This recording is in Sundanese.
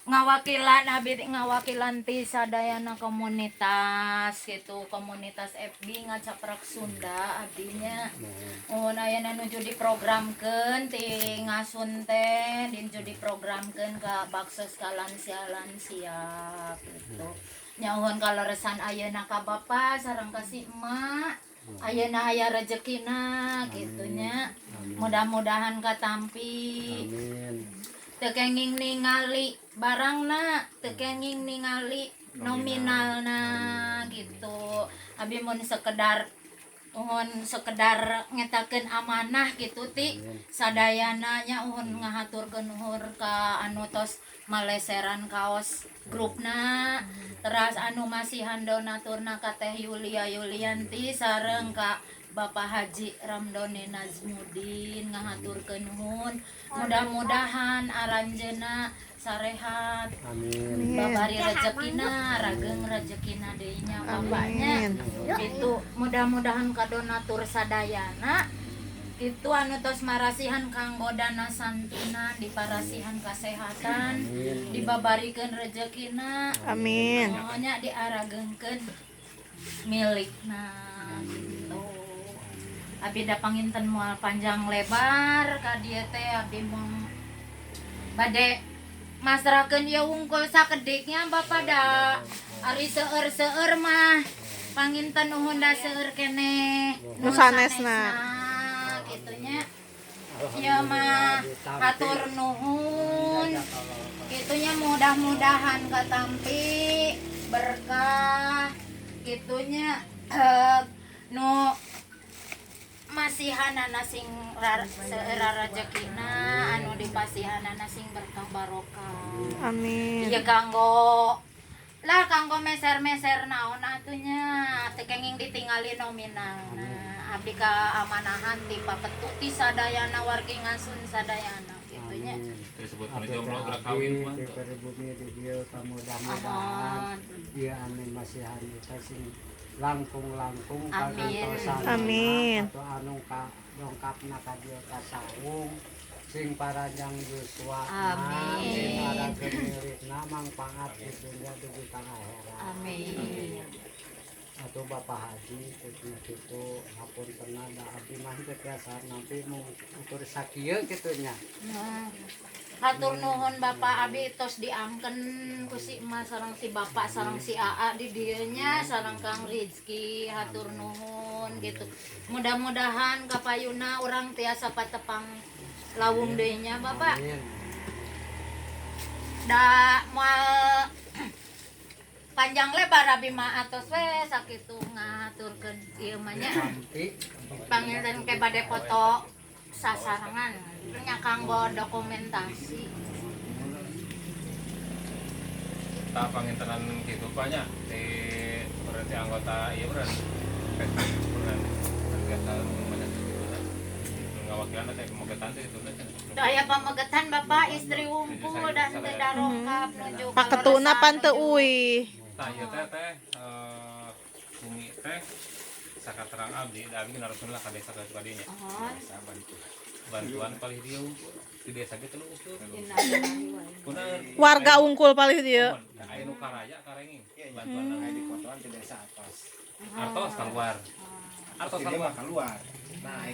Ngawakilan, abi ngawakilan ti sadayana komunitas gitu, komunitas FB Ngacaprak Sunda abdinya. Nuhun, ayeuna nuju diprogramkeun ti Ngasun teh, nuju diprogramkeun ka baksos ka lansia-lansia gitu. Nyuhun kaleresan ayeuna ka Bapak sareng ka si emak. Ayeuna aya rezekina gitu nya. Mudah-mudahan katampi. Amin. Teu kenging ningali barangna, teu kenging ningali nominalna gitu. Abi mun sekedar, uhun sekedar ngetakeun amanah gitu ti sadayana nya. Uhun ngahaturkeun nuhun ka anu tos maleseran kaos grupna, teras anu masihan donaturna, ka Teh Yulia Yulianti sareng ka Bapak Haji Ramdoni Nazmudin, ngahaturkeun nuhun. Mudah-mudahan aranjeuna sarehat. Amin. Babari rezekina, rageng rezekina deui nya, Bapaknya. Itu mudah-mudahan ka donatur sadayana itu anu tos marasihan kanggo dana santunan, diparasihan kesehatan, Amin. Dibabarikeun rezekina. Amin. Pokoknya diaragengkeun milikna gitu. Abi da panginten moal panjang lebar ka dieu teh, abi mung bade masrahkeun ieu wungkul sakediknya, Bapak. Da ari seueur-seueur mah panginten nuhun, da seueur keneh Nu sanesna. Kitu nya. Ieu mah hatur nuhun gitunya, mudah-mudahan katampi berkah gitunya. Nu masihanana sing seueur rejekina, anu dipasihanana sing berkah barokah. Amin. Iya, kanggo lah, kanggo meser-meser naon atunya, teu kenging ditingali nominalna. Abdi ka amanahan ti paketu, ti sadayana wargi Ngasun sadayana kitu nya. Disebut nu jomblo gerak kawin mah. Di bumi di dieu mudah-mudahan ieu anu masihan eta sing langkung-langkung. Amin. Amin. Atau anu ka dongkapna ka dieu ka saung sing paranjang yuswa. Amin. Sing arageng milikna mangpaat di dunia dugi ka akhirat. Amin. Atau Bapak Haji kitu kitu, hapunten da abdi mah teu tiasa nampi, mung ukur sakieu kitu nya. Nah, hatur nuhun, Bapak. Abi tos diangken ku si emak sareng si Bapak sareng si Aa di dieu nya, sareng Kang Rizky, hatur nuhun gitu. Mudah-mudahan kapayuna urang tiasa patepang lawung deui nya, Bapak. Amin. Da moal panjang lebar abi mah, atos we sakitu ngahaturkeun ieu mah nya. Nampi. Panginten ke bade foto sasarengan nya kanggo dokumentasi. Tah, pangintenan kitu, Pak, nya di berarti anggota ieu berarti Facebook berarti biasa banyak gitu nah. Ngawakilan teh pamegetan teh itu teh. Aya pamegetan bapak istri wungkul dan teu darongkap nuju Paketuna pan teu uih. Tah, ieu teh teh bumi teh sakaterang abdi, da abdi narusun lah ka desa ka kadinya. Oh, Bantuan palih dieu wungkul. Di desa ge telu usul. Innalillahi wa inna Kunaon? Warga ungkul palih dieu. Aya nu karaya karenging bantuan. Di fotoan di desa atas. Artos keluar. Artos Dia keluar. mah keluar. Nah.